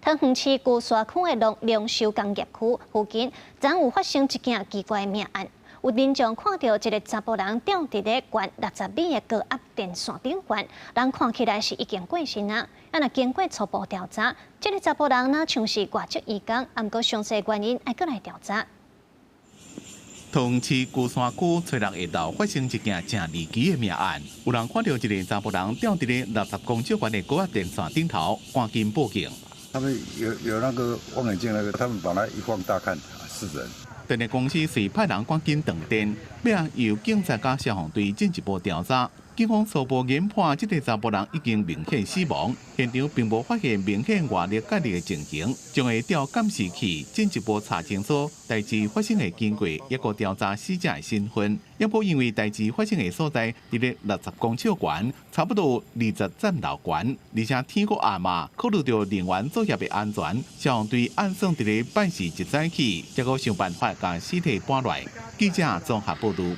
桃園市龜山區的龍龍岫工業區附近，昨昏有發生一件奇怪的命案。有民眾看著一个查埔人吊佇咧懸60米的高壓電線頂懸，人看起來是已經過身啊。啊，若經過初步調查，這个查埔人若像是外籍移工，毋過詳細原因愛閣來調查。桃園市龜山區初六下晝發生一件誠離奇的命案，有人看著一个查埔人吊佇咧60公尺懸的高壓電線頂頭，趕緊報警。他們有那個望遠鏡，那個他們把它一放大看，是人。電力公司隨派人趕緊斷電，尾仔由警察佮消防隊進一步調查。警方初步研判，這个查埔人已經明顯死亡，現場並無發現明顯外力介入的情形，將會調監視器進一步查清楚代誌發生的經過，抑閣調查死者的身份。抑閣因為代誌發生的所在佇咧60公尺懸，差不多20層樓懸，而且天閣暗嘛，考慮著人員作業的安全，消防隊按算佇咧拜四一早起，才閣想辦法共屍體搬來。記者綜合報導。